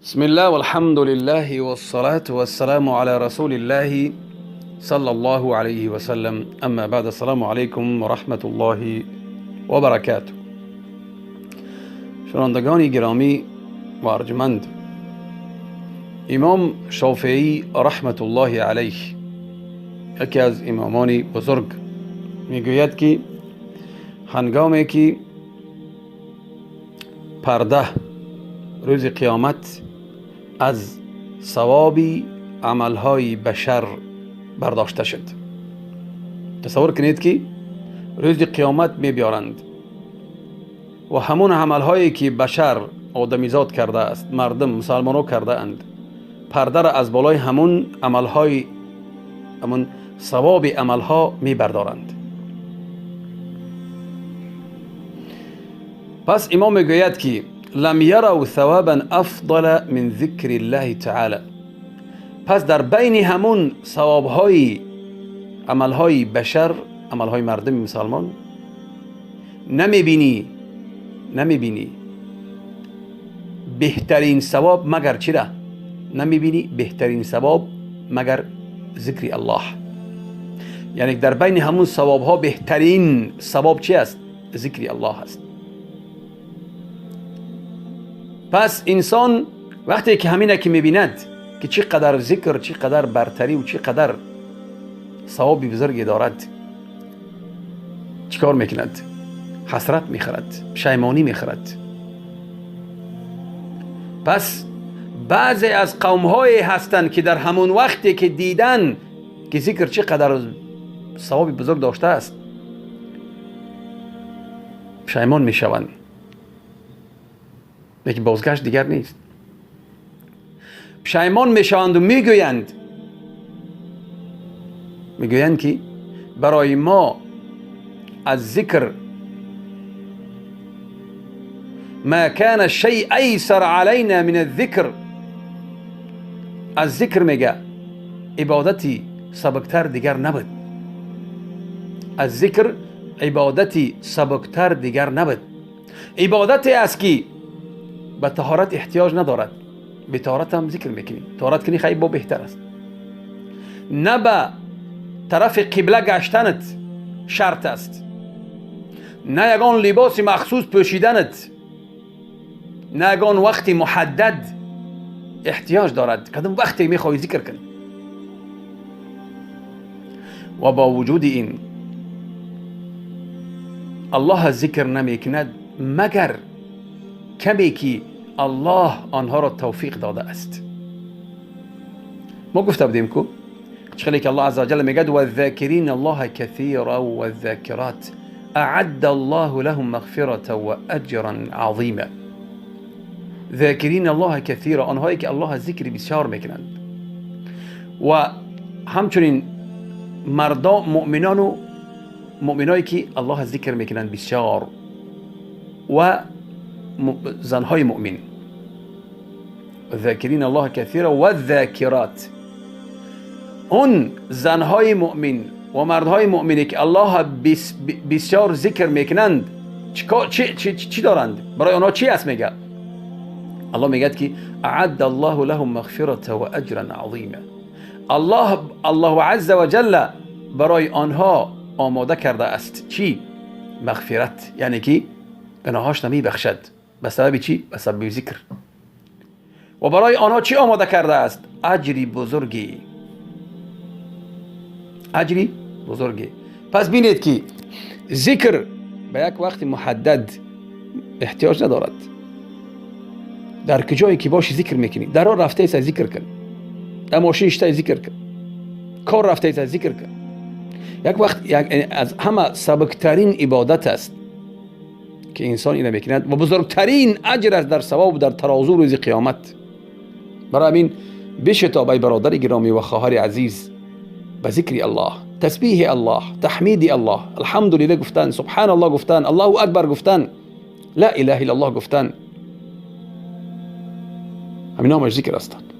بسم الله والحمد لله والصلاة والسلام على رسول الله صلى الله عليه وسلم. اما بعد، السلام علیکم و رحمت الله و برکاته. شنوندگان گرامی و ارجمند، امام شافعی رحمت الله علیه، یکی از امامان بزرگ، میگوید که هنگامی که پرده روز قیامت از ثواب عملهای بشر برداشته شد، تصور کنید که روز قیامت میبیارند و همون عملهایی که بشر آدمیزاد کرده است، مردم مسلمانو کرده اند، پرده را از بالای همون عملهای، همون ثواب عملها میبردارند. پس امام میگوید که لم یروا ثوابا افضل من ذکر الله تعالی. پس در بین همون ثوابهای عملهای بشر، عملهای مردم مسلمان، نمیبینی بهترین ثواب مگر چرا؟ نمیبینی بهترین ثواب مگر ذکر الله. یعنی در بین همون ثوابها بهترین ثواب چی است؟ ذکر الله است. پس انسان وقتی که همینه که میبیند که چی قدر ذکر، چی قدر برتری و چی قدر ثواب بزرگی دارد، چیکار میکند؟ حسرت میخورد، پشیمانی میخورد. پس بعضی از قومهای هستند که در همون وقتی که دیدن که ذکر چی قدر ثواب بزرگ داشته است، پشیمان میشوند، لیکن بازگشت دیگر نیست. پشیمان میشوند و میگویند که برای ما از ذکر ما كان شيء ایسر علینا من الذکر، از ذکر میگه عبادتی سبکتر دیگر نبود. از ذکر عبادتی سبکتر دیگر نبود. عبادتی است که به طهارت احتیاج ندارد، به طهارت هم ذکر میکنی، طهارت کنی خیلی با بهتر است. نه به طرف قبله گشتنت شرط است، نه یگان لباس مخصوص پوشیدنت، نه یگان وقت محدد احتیاج دارد. کدام وقتی میخوای ذکر کن. و با وجود این الله ذکر نمیکند مگر کمی که الله آنها را توفیق داده است. ما گفته بودیم که چخلی که الله عزوجل میگد والذاکرین الله کثیرا والذاکرات اعد الله لهم مغفرة و اجرا عظیما. ذاکرین الله کثیرا، آنهایی که الله ذکر بسیار میکنند، و همچنین مردان مؤمنان و مؤمنایی که الله ذکر میکنند بسیار، و زنهای مؤمن، ذاکرین الله کثیرا و الذاکرات، اون زنهای مؤمن و مردهای مؤمنی که الله بسیار ذکر میکنند چی دارند؟ برای آنها چی است؟ میگه الله میگه که اعد الله لهم مغفرة و اجرا عظیما. الله عز وجل برای آنها آماده کرده است چی؟ مغفرت، یعنی که گناهاش نمیبخشد. به سبب چی؟ به سبب ذکر. و برای آنها چی آماده کرده است؟ اجری بزرگی، اجری بزرگی. پس بینید که ذکر به یک وقت محدد احتیاج ندارد. در کجایی که باشی ذکر میکنی، در راه رفته ایست ذکر کن، در ماشین شته ذکر کن، کار رفته ایست ذکر کن. یک وقت از همه سبکترین عبادت است که انسان اینو میکند و بزرگترین اجر است در ثواب و در ترازو روز قیامت. برای همین بشتاب ای برادر گرامی و خواهر عزیز به ذکر الله، تسبیح الله، تحمید الله، الحمدلله گفتن، سبحان الله گفتن، الله اکبر گفتن، لا اله الا الله گفتن، همین همش ذکر هستند.